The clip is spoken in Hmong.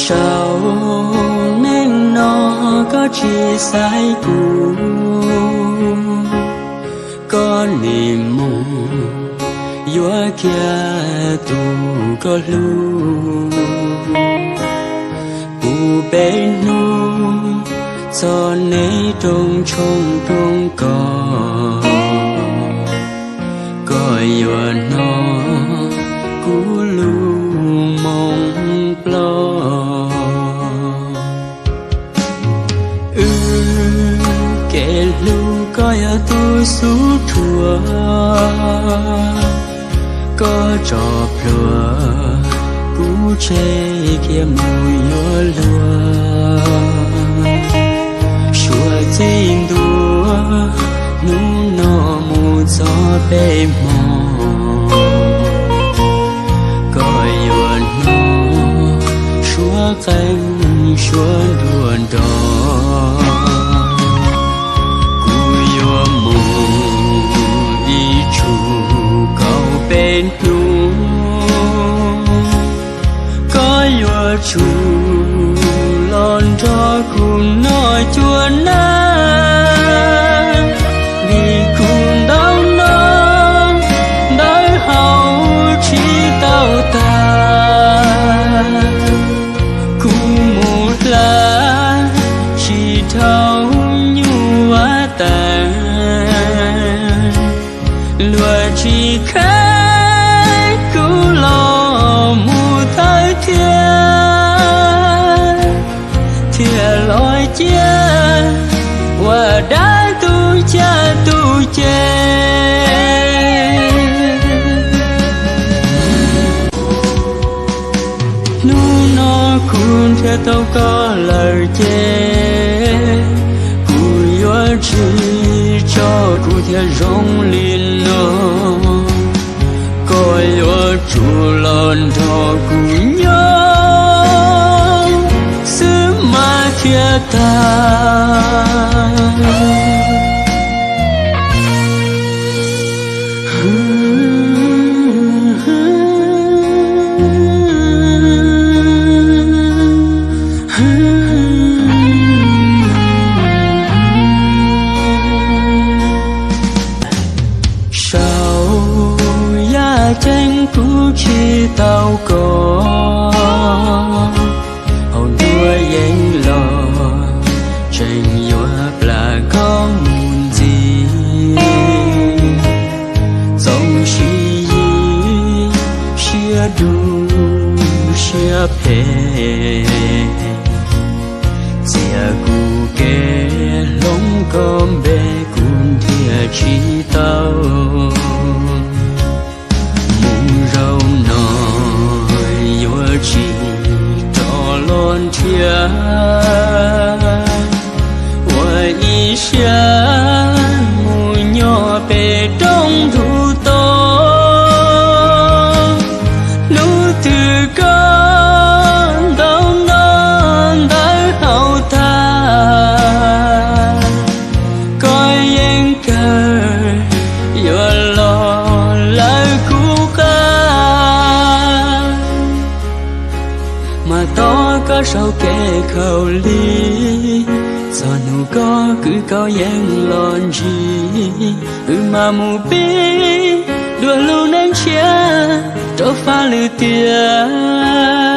Saum neej no koj tsis xaiv kuv, koj nim mus yuav kiag tus koj hlub. Puv peb hnub txog neb rooj tshoob rooj kos, koj yuav hnov kuv lub moo ploj. Wb kev hlub koj yog tus xub thuav, koj tso plhuav kuv tseg kiag mus yuav luag. Suav txij ntua hnub no mus txog peb hmo, koj yuav hnov suab qeej suab nruab nrog. Kuv yuav mus ib tsug kaum peb hnub, koj yuav tsum los nrog kuv noj cuab nab. Vim kuv ntau no ntawv haus tsis tau tag, kuv mus hla tsis dhau nyuj vaj tas. Luag tsis kheev kuv los mus thawj thiab, thiaj los cia ua dab tu caj tu ces. Hnub no kuv nrhiav tau koj lawm ces, kuv yuav tsis tso kuv thiaj zoo li no. Koj yuav tsum los nrog kuv nyob xwb mas thiaj tag. Saum yaj ceeb kuv tsis tau koj, hauv nruab yeeb los tseem yuav plam koj mus ntxiv. Txaus siv yig siab dub siab phem, txiav kuv kev hloov koj npe kuv nrhiav tsis tau. Mus zaum no yuav tsis rov los nrhiav, ua ib siab mus nyob pem roob ntug to. Hnub twg koj ntau no ntawv haus tag, koj yeej kawg yuav los lawv kuv qab. Mas tos koj saum kev khaum lig, txog hnub koj kwv koj yeej los ntsib, wb mam mus pib dua lub neej tshiab rau faj lwm tiam.